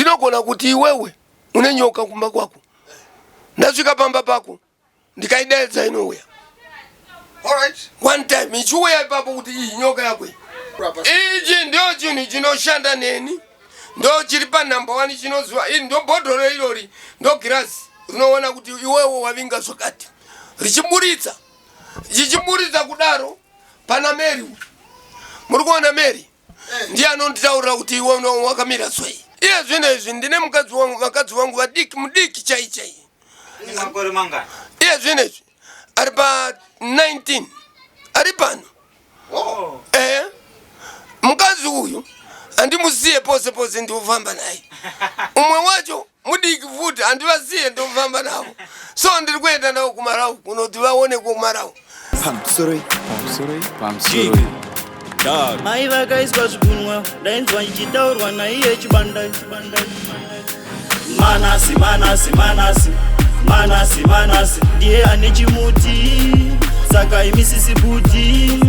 Ndinogona kuti iwewe une nyoka kumba kwako, ndasvika pamba pako ndikaidaidza inouya. Alright. One time ichiuya ipapo kuti iyi nyoka yako iyi. Ichi ndio chinhu chinoshanda neni, ndo chiri panumber one chinoziva. Iri ndo bhodhoro irori, ndo girazi rinoona kuti iwewe wavinga zvakati, richiburitsa chichiburitsa kudaro. Pana Mary uyu, muri kuona Mary ndiye anonditaurira kuti iwe wakamira sei. Iye zvino izvi ndine mukadzi wangu, vakadzi vangu vadiki, mudiki chai chai. Makore mangani? Iye zvino izvi ari pa 19 ari pano. Oh. Eh, mukadzi uyu handimusiye pose pose, ndinofamba naye. Umwe wacho mudiki futi, handivasiye, ndinofamba navo. So ndiri kuenda navo kuMarawi kunoti vaone kuMarawi. Pamusoroi, pamusoroi, pamusoroi. Dog. Mai vakaiswa zvigunwe, ndainzwa ichitaurwa naiye Chibanda. Manasi, Manasi, Manasi, Manasi, Manasi ndiye ane chimuti, saka imisisi buti.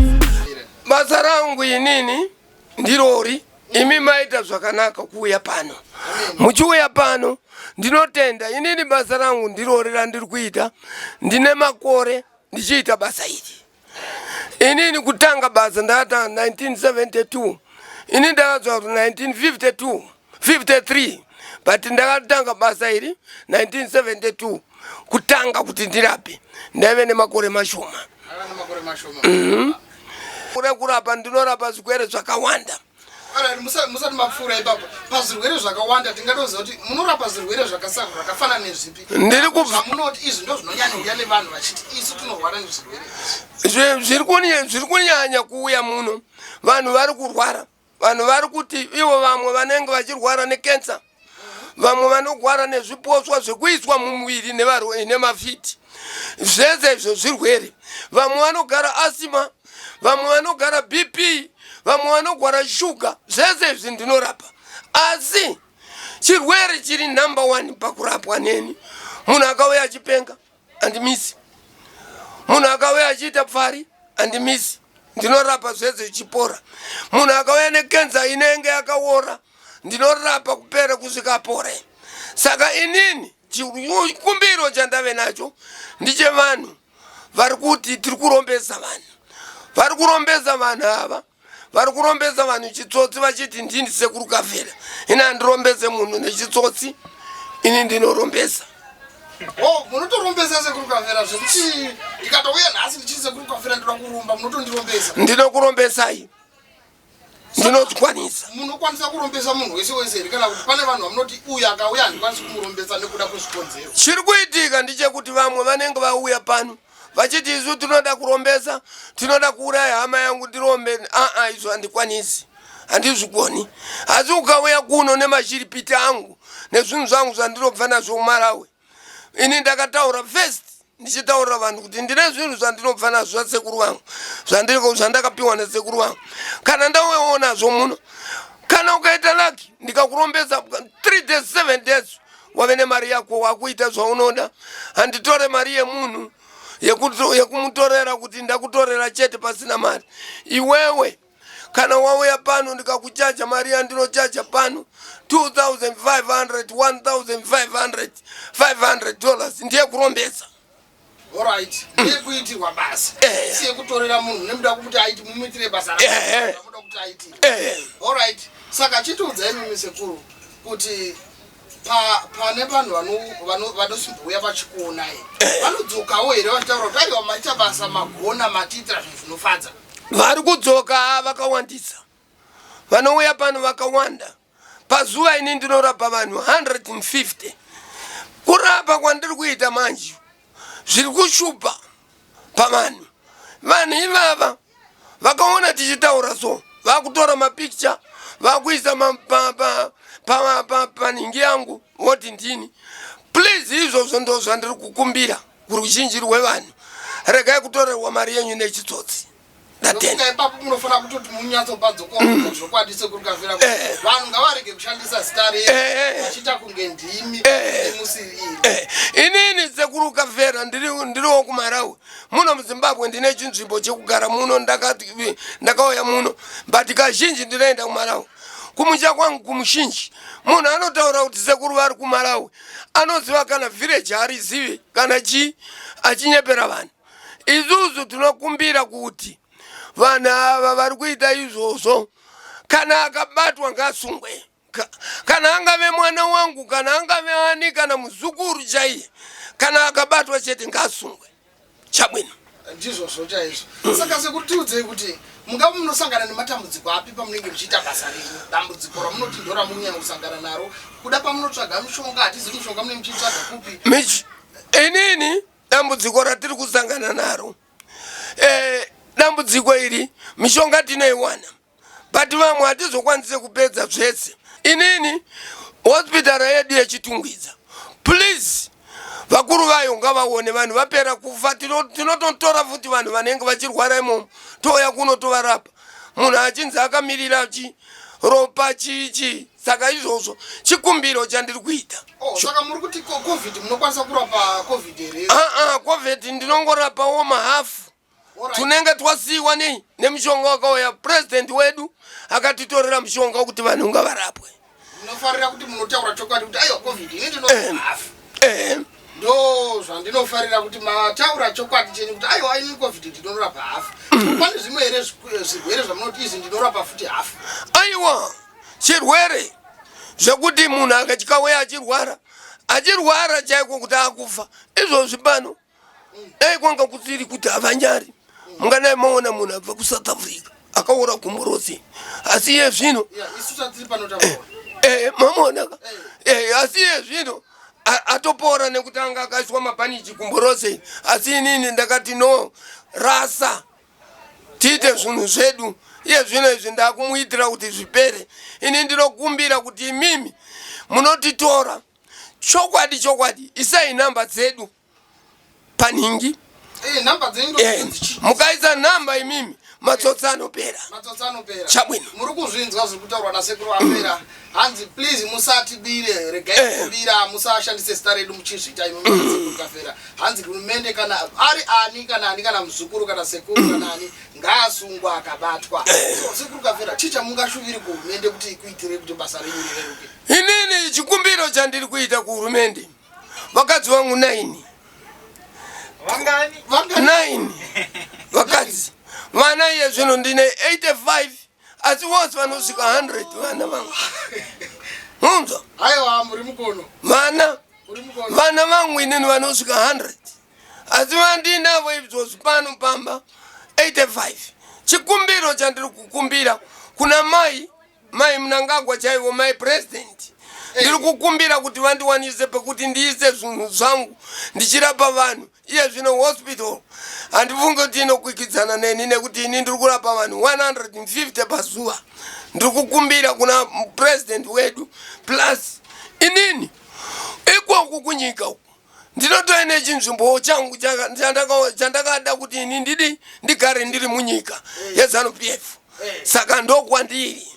Basa rangu inini ndirori. Imi maita zvakanaka kuuya pano, muchiuya pano ndinotenda. Inini basa rangu ndirori randiri kuita, ndine makore ndichiita basa iri. Inini kutanga basa ndakatanga 1972, ini ndakazwa kuti 1952 53, but ndakatanga basa iri 1972. Kutanga kuti ndirape ndaive nemakore mashoma. Ava nemakore mashoma. Kure kurapa, ndinorapa zvirwere zvakawanda. Alright, musati mapfuura ipapo pazvirwere zvakawanda, tingatoziva kuti munorapa zvirwere zvakafanana nezvipi? Ndiri kubva Zvamunoti izvi ndo zvinonyanya kuuya nevanhu vachiti isu tinorwara nezvirwere izvi. Zviri kunyanya kuuya muno vanhu vari kurwara, vanhu vari kuti ivo vamwe vanenge vachirwara nekensa, vamwe vanorwara nezviposwa zvekuiswa mumuviri nemafiti, zvese izvo zvirwere. Vamwe vanogara asima, vamwe vanogara BP, vamwe vanogwara shuga, zvese izvi ndinorapa. Asi chirwere chiri number one pakurapwa neni, munhu akauya achipenga handimisi, munhu akauya achiita pfari handimisi, ndinorapa zvese zvichipora. Munhu akauya nekenza inenge yakaora, ndinorapa kupera kusvika apore. Saka inini chikumbiro chandave nacho ndichevanhu vari kuti tiri kurombesa vanhu, vari kurombesa vanhu ava, vari kurombesa vanhu chitsotsi vachiti ndini Sekuru Kafera. Ini handirombese munhu nechitsotsi, ini ndinorombesa. Oh, munotorombesa Sekuru Kafera, zvekuti ndikatouya nhasi ndichiti Sekuru Kafera ndoda kuromba, munotondirombesa? Ndinokurombesai, ndinokwanisa. Munokwanisa kurombesa munhu wese wese here, kana kuti pane vanhu vamunoti uyu akauya handikwanisi kumurombesa nekuda kwezvikonzero? Chiri kuitika ndechekuti vamwe vanenge vauya pano vachiti isu tinoda kurombesa, tinoda kuuraya hama yangu ndirombe. Aa, izvo handikwanisi, handizvikoni. Asi ukauya kuno nemashiripiti angu nezvinhu zvangu zvandinobva nazvo kuMarawi, ini ndakataura first ndichitaurira vanhu kuti ndine zvinhu zvandinobva nazvo zvasekuru vangu, zvandakapiwa nasekuru vangu. Kana ndauyawo nazvo muno, kana ukaita lucky ndikakurombesa 3 days, 7 days, wave nemari yako, wakuita zvaunoda. Handitore mari yemunhu yekumutorera kuti ndakutorera chete pasina mari. Iwewe kana wauya pano ndikakuchaja mari yandinochaja pano 2500, 1500, $500 ndiye kurombesa. Alright, ndeyekuitirwa basa, si yekutorera munhu nemuda kuti aiti mumuitire basa ramuda kuti aitire. Alright, saka chitiudzai mimi sekuru kuti pane vanhu vanosimbouya vachikuonai, vanodzokawo here vachitaura kuti aiwa, maita basa, magona, matiitira zvinhu zvinofadza? Vari kudzoka vakawandisa, vanouya pano vakawanda. Pazuva ini ndinorapa vanhu 150. Kurapa kwandiri kuita manje zviri kushupa pavanhu. Vanhu ivava vakaona tichitaura, so vakutora mapicture, vakuisa panhingi yangu, voti ndini. Please, izvozvo ndo zvandiri kukumbira kuruzhinji rwevanhu, regai kutorerwa mari yenyu nechitsotsi. Ndatenda. Ipapo munofanira kutoti munyatsobadzokorora zvokwadi, Sekuru Kafera, kuti vanhu ngavarege kushandisa zita renyu vachiita kunge ndimi musiri iri. Inini Sekuru Kafera ndiriwo kuMarawi. Muno muZimbabwe ndine chinzvimbo chekugara muno, ndakauya muno, but kazhinji ndinoenda kuMarawi. Kumusha kwangu kumushinji munhu anotaura kuti sekuru vari kuMalawi anoziva kana village harizivi kana chii, achinyepera vanhu. Isusu tinokumbira kuti vanhu ava vari kuita izvozvo, kana akabatwa ngaasungwe. Kana angave mwana wangu, kana angave ani, kana muzukuru chaiye, kana akabatwa chete ngaasungwe. Chabwino. Ndizvozvo chaizvo. Saka sekuru, tiudzei kuti mungava munosangana nematambudziko api pamunenge muchiita basa renyu? Dambudziko ramunoti ndo ramunonyanya kusangana naro kuda pamunotsvaga mishonga, hatizivi mishonga munenge muchitsvaga kupi? Inini dambudziko ratiri kusangana naro, dambudziko iri, mishonga tinoiwana, but vamwe hatizokwanise kupedza zvese. Inini hospitara yedu yeChitungwiza, please, vakuru vayo ngavaone vanhu vapera kufa. Tinototora futi vanhu vanenge vachirwara imomo, touya kuno tovarapa, munhu achinzi akamirira chi ropa chichi. Saka izvozvo chikumbiro chandiri kuita. Oh, saka muri kuti COVID, munokwanisa kurapa COVID here? Aa, COVID ndinongorapawo mahafu tunenge twasiyiwa nei nemishonga wakauya president wedu akatitorera mushonga wekuti vanhu ngavarapwe. Ndinofarira kuti munotaura chokwadi kuti aiwa, COVID ini ndinorapa hafu. Ndo zvandinofarira kuti mataura chokwadi chenyu kuti aiwa, ini COVID ndinorapa hafu. Pane zvimwe here zvirwere zvamunoti izvi ndinorapa futi hafu? Aiwa, chirwere zvekuti munhu akachikauya achirwara, achirwara chaiko kuti akufa, izvozvi pano dai kwanga kusiri kuti havanyari, mungadai maona munhu abva kuSouth Africa akaora gumbo rose, asi iye zvino Yeah, isu tatiri pano taona. Mamuona ka? Asi iye zvino atopora nekuti anga akaiswa mabhaniji gumbo rose. Asi inini ndakati no, rasa tiite zvinhu zvedu. Iye zvino izvi ndakumuitira kuti zvipere. Ini ndinokumbira kuti imimi munotitora chokwadi chokwadi, isai namba dzedu panhingi. Namba dzenyu Mukaisa namba imimi, matsotsi anopera. Matsotsi anopera. Chabwino. Muri kuzvinzwa zviri kutaurwa nasekuru Afera. Hanzi please musatibire, regai kubira, musashandise zita redu muchizviita imi sekuru Kafera. Hanzi hurumende, kana ari ani, kana ani, kana muzukuru, kana sekuru, kana ani, ngaasungwa akabatwa. So sekuru Kafera, chii chamungashuviri kuhurumende kuti ikuitire kuti basa renyu rireruke? Inini chikumbiro chandiri kuita kuhurumende, vakadzi vangu 9. Vangani? Vangani? 9 vakadzi, vana iye zvino ndine 85, asi vose vanosvika 100 vana vangu, munzwa? Aiwa, muri mukono. Vana Muri mukono. Vana vangu inini vanosvika 100, asi vandinavo izvozvi pano pamba 85. Chikumbiro chandiri kukumbira kuna mai Mnangagwa chaivo, mai president, ndiri kukumbira kuti vandiwanise pekuti ndiise zvinhu zvangu ndichirapa vanhu. Iye zvino hospital handifungi kuti inokwikwidzana neni, nekuti ini ndiri kurapa vanhu 150 pazuva. Ndiri kukumbira kuna president wedu, plus inini ikoku kunyika uku ndinotoine chinzvimbo changu chandakada kuti ini ndidi ndigare ndiri munyika yeZANU PF. Saka ndokwandiri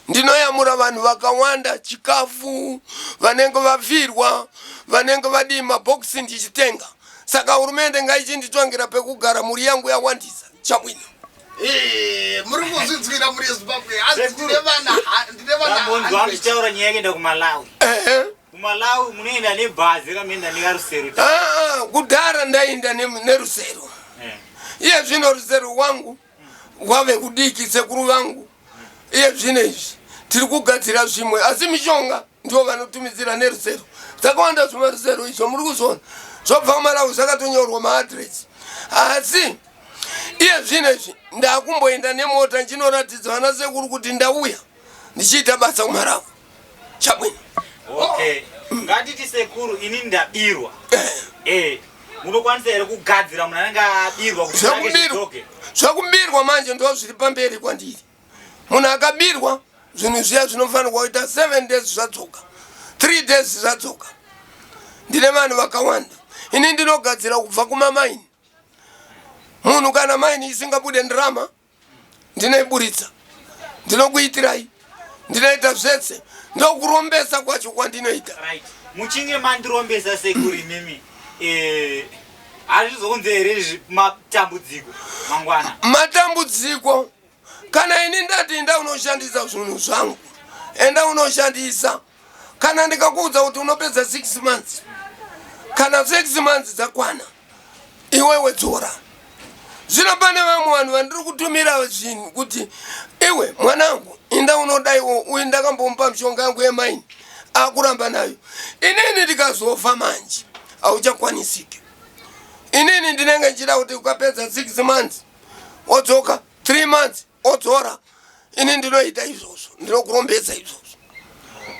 ndinoyamura vanhu vakawanda chikafu, vanenge vafirwa, vanenge vadii, mabhokisi ndichitenga. Saka hurumende ngaichinditsvangira pekugara, mhuri yangu yawandisa. Chabwino. Muri kuzvinzwira muri yeZimbabwe, hanzi ndine vana Ndambonzwa 100. muchitaura nyaya yekuenda kuMalawi. KuMalawi munoenda nebhazi kamuenda nekarusero? Ah, ah, kudhara ndaenda nerusero. Iye zvino rusero rwangu rwave kudiki, sekuru vangu. Iye zvino izvi tiri kugadzira zvimwe, asi mishonga ndivo vanotumidzira nerusero. Dzakawanda zvimarusero izvo muri kuzviona zvobva kuMalawi, zvakatonyorwa maadresi. Asi iye zvino izvi ndakumboenda nemota ndichinoratidza vana sekuru kuti ndauya ndichiita basa kuMalawi. Chabwino. Okay, ngatiti sekuru, ini ndabirwa, munokwanisa here kugadzira munhu anenge abirwa kuti zvake Zvekubirwa zvidzoke? Zvekubirwa manje ndo zviri pamberi kwandiri. Munhu akabirwa zvinhu zviya zvinofanirwa kuita 7 days zvadzoka, 3 days zvadzoka. Ndine vanhu vakawanda. Ini ndinogadzira kubva kumamaini. Munhu kana maini isingabude ndirama, ndinoiburitsa, ndinokuitirai, ndinoita zvese. Ndokurombesa kwacho kwandinoita. Right, muchinge mandirombesa sekuru imimi, hazvizounze here izvi matambudziko mangwana? Matambudziko, kana ini ndati ndaunoshandisa zvinhu zvangu. Enda unoshandisa. Kana ndikakuudza kuti unopedza 6 months, kana 6 months dzakwana, iwewe dzora. Zvino pane vamwe vanhu vandiri kutumira zvinhu kuti iwe mwanangu inda unodaiwo uyu ndakambomupa mishonga yangu yemaini akuramba nayo. Inini ndikazofa manje hauchakwanisike. Inini ndinenge ndichida kuti ukapedza 6 months wodzoka 3 months odzora. Ini ndinoita izvozvo, ndinokurombedza izvozvo.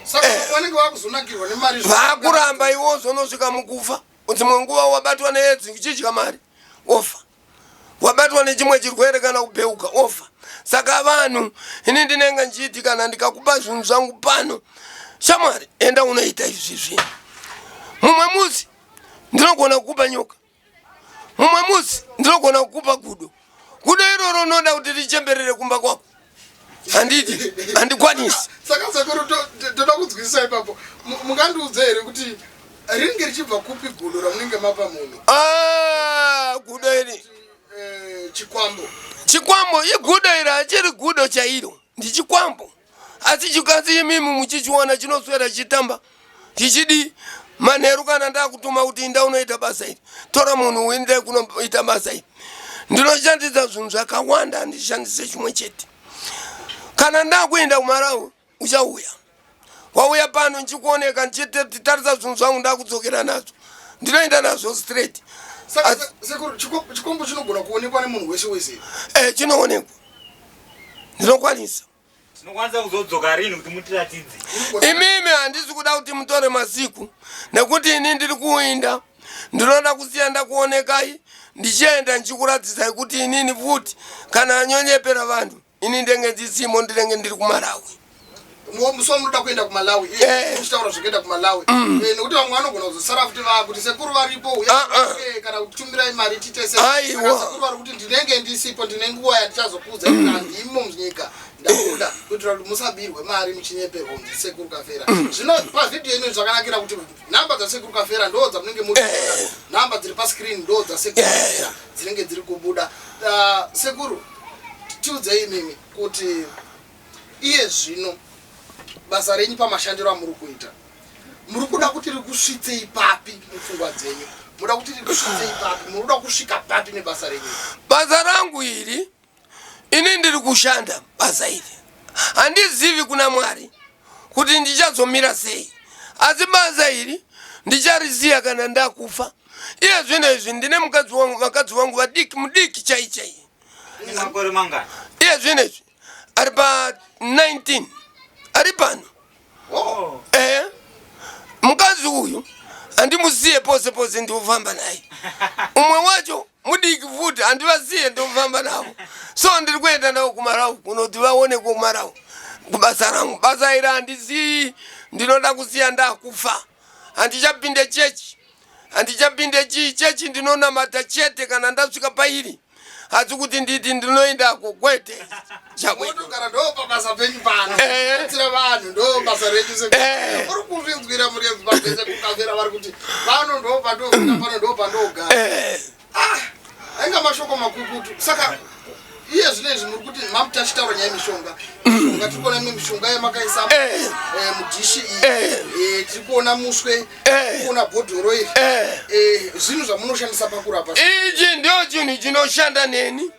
Saka eh. vanenge vakuzonakirwa nemari vakuramba iwe uzonosvika mukufa. Dzimwe nguva wabatwa needzi uchidya mari wofa, wabatwa nechimwe chirwere kana kubheuka wofa. Saka vanhu ini ndinenge ndichiti kana ndikakupa zvinhu zvangu pano, shamwari, enda unoita izvi zvinhu. Mumwe musi ndinogona kukupa nyoka, mumwe musi ndinogona kukupa gudo. Gudo iroro unoda kuti richemberere kumba kwako, handiti? Handikwanisi. Saka sekuru, toda kunzwisisa ipapo, mungandiudza here kuti rinenge richibva kupi gudo ramunenge mapa munhu? Ah, gudo iri eh, chikwambo. Chikwambo igudo iri, hachiri gudo chairo, ndichikwambo. Asi chikanzi imimi muchichiona chinoswera chichitamba chichidii manheru, kana ndakutuma kuti inda unoita basa iri, tora munhu uinde kunoita basa iri. Ndinoshandisa zvinhu zvakawanda, handishandise chimwe chete. Kana ndakuenda kuMalawi, uchauya wauya pano ndichikuoneka, ndichitarisa zvinhu zvangu, ndakudzokera nazvo, ndinoenda nazvo straight. Saka sekuru, chikombo chinogona kuonekwa nemunhu wese wese? Eh, chinoonekwa, ndinokwanisa. Tinokwanisa kuzodzoka rini kuti mutiratidze? Imimi handisi kuda kuti mutore masiku, nekuti ini ndiri kuinda, ndinoda kusiya ndakuonekai ndichienda ndichikuratidzai kuti inini futi kana anyonyepera vanhu, ini ndenge ndisimo, ndinenge ndiri kuMalawi. Musi wamunoda kuenda kuMalawi, Eh. muchitaura zvekuenda kuMalawi, nekuti vamwe vanogona kuzosara futi vakuti sekuru varipo, uya Ah, ah. kana kutumirai mari titese. Aiwa. Saka sekuru vari kuti ndinenge ndisipo, ndine nguva yandichazokuudza kuti handimo munyika, ndabuda, kuitira kuti musabirwe mari muchinyeperwa kunzi sekuru Kafera. Zvino pavhidhiyo ino zvakanakira kuti nhamba dzasekuru Kafera ndo dzamunenge muri, nhamba dziri pascreen ndo dzasekuru Kafera dzinenge dziri kubuda. Ah, sekuru, tiudzei imimi kuti iye zvino basa renyu pamashandiro amuri kuita, muri kuda kuti rikusvitsei papi mupfungwa dzenyu? Muda kuti rikusvitsei papi? Muri kuda kusvika papi nebasa renyu? Basa rangu iri, ini ndiri kushanda basa iri, handizivi kuna Mwari kuti ndichazomira sei, asi basa iri ndicharisiya kana ndakufa. Iye zvino izvi ndine mukadzi wangu, vakadzi vangu vadiki, mudiki chai chai. Ane makore mangani? Iye zvino izvi ari pa 19, ari pano. Oh. Eh, mukadzi uyu handimusiye pose pose, ndinofamba naye. Umwe wacho mudiki futi, handivasiye, ndinofamba navo. So ndiri kuenda navo kuMalawi kunoti vaone kuMalawi kubasa rangu. Basa iri handisiyi, ndinoda kusiya ndakufa. Handichapinde chechi, handichapinde chii chechi, ndinonamata chete kana ndasvika pairi, asi kuti nditi ndinoendako kwete. Chabwino. Motogara ndo pabasa penyu pano, Eh. kubatsira vanhu ndo basa renyu sekuru. Eh. Muri kuzvinzwira muri yeZimbabwe, sekuru Kafera vari kuti pano ndo pandofika, pano ndo pandogara. Eh. Ah, ainga mashoko makukutu. Saka iye zvino izvi muri kuti mamutachitaura nyaya yemishonga, mishonga tiri kuona imwe mishonga yamakaisa Eh. mudhishi iyi. Eh. Tiri kuona muswe, Eh. tiri kuona bhodhoro iri. Eh. Zvinhu zvamunoshandisa pakurapa. Ichi ndio chinhu chinoshanda neni,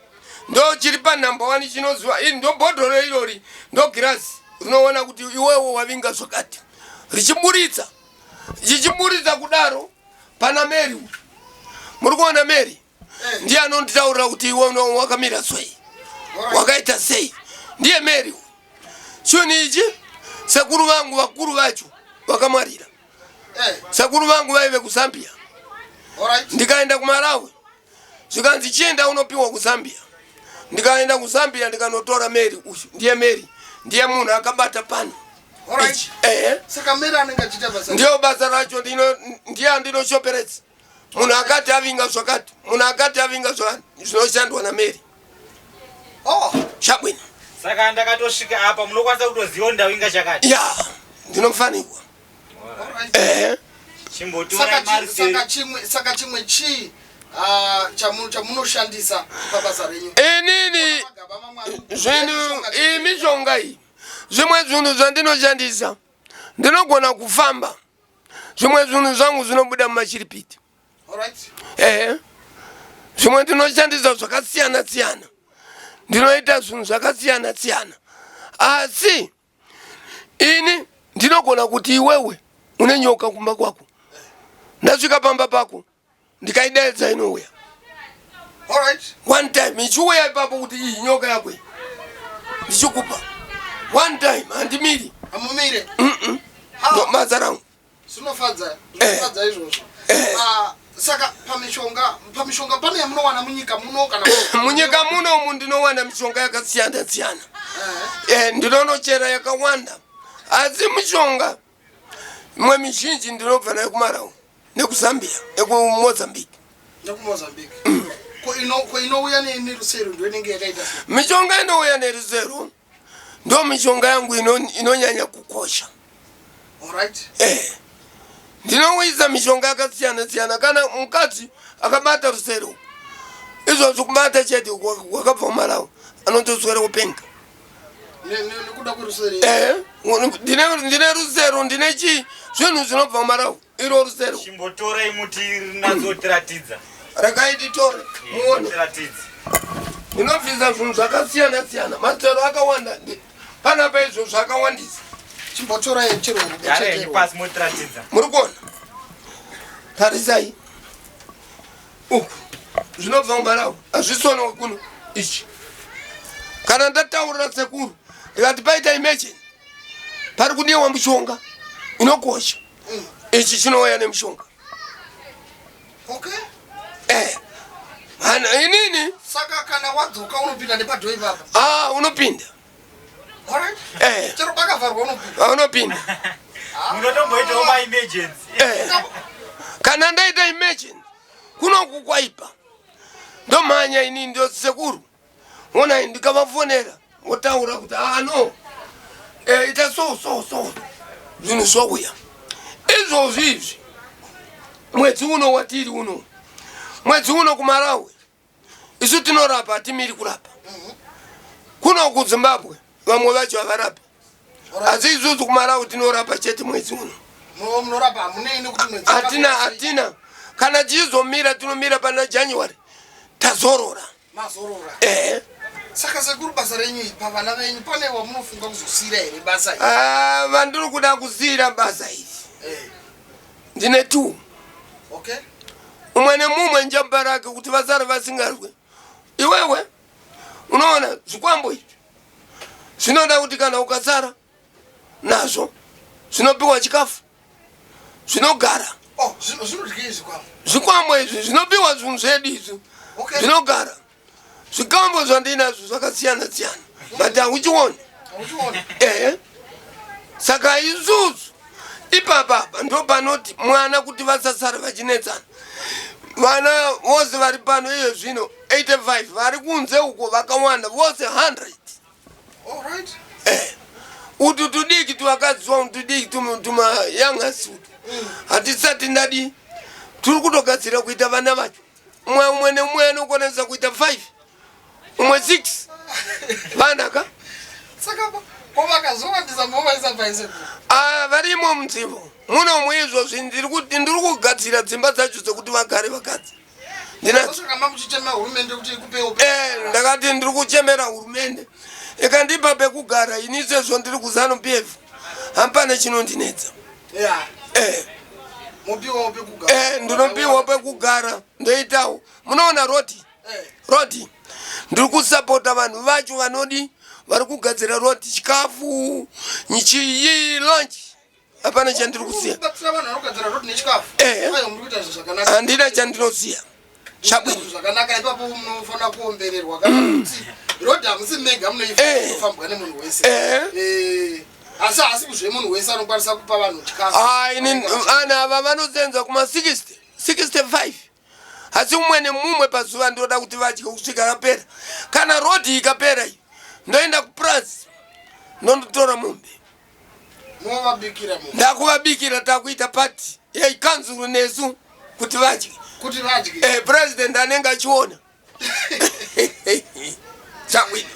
ndo chiri panhamba 1 chinoziva. Iri ndo bhodhoro irori, ndo girasi rinoona kuti iwewo wavinga zvakati, richiburitsa, chichiburitsa kudaro. Pana Mary uyu, muri kuona Mary ndiye anonditaurira kuti iwe wakamira sei, wakaita sei, ndiye Mary uyu. Chinhu ichi sekuru vangu vakuru vacho vakamwarira. Sekuru vangu vaive kuZambia, ndikaenda kuMalawi, zvikanzi chienda unopiwa kuZambia. Ndikaenda kuZambia ndikanotora Mary uyu, ndiye Mary, ndiye munhu akabata pano. Alright. Ehe. Saka Mary anenge achiita basa. Ndiyo basa racho, ndiye andinochoperedza. Munhu akati avinga zvakati, munhu akati avinga zvakati, zvinoshandwa naMary. Oh. Chabwino. Saka ndakatosvika apa munokwanisa kutoziva kuti ndavinga chakati? Ya, ndinofanirwa. Alright. Ehe. Chimbotora Saka mari saka chimwe, saka chimwe chii chamunoshandisa pabasa renyu? Inini Magaba mamwe ari zvinhu iyi mishonga iyi. Zvimwe zvinhu zvandinoshandisa ndinogona kufamba, zvimwe zvinhu zvangu zvinobuda mumashiripiti. Ehe, zvimwe ndinoshandisa zvakasiyana siyana, ndinoita zvinhu zvakasiyana siyana, asi ini ndinogona kuti iwewe une nyoka kumba kwako, ndasvika pamba pako ndikaidaidza inouya one time ichiuya ipapo kuti iyi nyoka yako iyi ndichikupa one time handimiri. Hamumire? Basa rangu. Zvinofadza, zvinofadza izvozvo. Ah, saka pamishonga pane yamunowana munyika muno kana Munyika muno umu ndinowana mishonga yakasiyana siyana. Ndinonochera yakawanda, asi mishonga imwe mizhinji ndinobva nayo kuMarawi nekuZambia nekuMozambique. NekuMozambique. Ko inouya nerusero ndo inenge yakaita sei? Mishonga inouya nerusero ndo mishonga yangu inonyanya kukosha. Ndinouyisa mishonga yakasiyana siyana. Kana mukadzi akabata rusero, izvozvo kubata chete kwakabva kuMalawi, anotoswera kupenga. Nekuda kwerusero? Ndine rusero, ndine chii, zvinhu zvinobva kuMalawi, iro rusero. Chimbotorai muti rinatsotiratidza. Regai titore muone. Tiratidze. Ndinobvisa zvinhu zvakasiyana siyana, masero akawanda panapa, izvo zvakawandisa. Chimbotorai chero. Garei pasi motiratidza. Muri kuona, tarisai uku, zvinobva kuMalawi, hazvisonowe kuno ichi. Kana ndataurira sekuru ndikati paita imagine pari kudiwa mushonga inokosha, ichi chinouya nemushonga. Hana inini. Saka kana wadzoka unopinda nepadho ipapa? Ah, unopinda. Alright. Chero pakavharwa unopinda? Unopinda. Munotomboitawo maemergency? Kana ndaita imagine kunoku kwaipa, ndomhanya inini, ndo sekuru onai, ndikavafonera votaura kuti ah no, ita so so so, zvinhu zvouya. Izvozvi izvi mwedzi uno watiri uno, mwedzi uno kuMalawi isu tinorapa, hatimiri kurapa. Kuno kuZimbabwe vamwe vacho havarapi, asi isusu kuMalawi tinorapa chete mwedzi uno. Munorapa, hamunei nekuti mwedzi? Hatina, hatina. Kana tichizomira, tinomira pana January, tazorora. Mazorora. Ehe. Saka sekuru, basa renyu iri, pavana venyu pane wamunofunga kuzosiyira here basa iri? Ah, vandiri kuda kusiyira basa iri, ndine two. Umwe nemumwe njamba rake kuti vasare vasingarwe. Iwewe unoona zvikwambo izvi zvinoda kuti kana ukasara nazvo zvinopiwa chikafu, zvinogara. Oh, zvinodyei zvikwambo? Zvikwambo izvi zvinopiwa zvinhu zvedu izvi. Zvinogara. Zvikwambo zvandinazvo zvakasiyana siyana, but hauchioni. Hauchioni. Ehe, saka isusu ipapapa ndo panoti mwana kuti vasasara vachinetsana. Vana vose vari pano iye zvino 85, vari kunze uko vakawanda, vose 100. Utu tudiki twakaziwa, tudiki tumayangasi utu, hatisati ndadi, tiri kutogadzira kuita vana vacho. Umwe umwe neumwe anokwanisa kuita 5, umwe 6 vana ka. Saka ko vakazowandisa movaisa pai, sekuru? Ah, varimo munzvimbo muno muizvozvi ndiri kuti ndiri kugadzira dzimba dzacho dzekuti vagare vakadzi ndinadzo. Saka mamuchichema hurumende kuti ikupewo? Ndakati ndiri kuchemera hurumende ikandipa pekugara. Ini sezvo ndiri kuZANU PF, hapana chinondinetsa. Mopiwawo pekugara? Ndinopiwa pekugara, ndoitawo. Munoona road, road ndiri kusapota vanhu vacho vanodi vari kugadzira road, chikafu chiyi, lunch, hapana chandiri kusiya. Kubatsira vanhu vanogadzira road nechikafu? Aiwa, muri kuita zvinhu zvakanaka. Handina chandinosiya chabwino. Zvinhu zvakanaka ipapo, munofanira kuombererwa. Kana kuti road hamusi mega munoifambwa nemunhu wese. Asi haasi kuzve munhu wese anokwanisa kupa vanhu chikafu. Ah, ini ana ava vanosenza kuma 60 65, asi umwe nemumwe pazuva ndinoda kuti vadye kusvika rapera. Kana road ikapera iyi, ndoenda kupurazi ndondotora mombe. Movabikira mu Ndakuvabikira, takuita party yekanzuru nesu kuti vadye. Kuti vadye. President anenge achiona chabwino.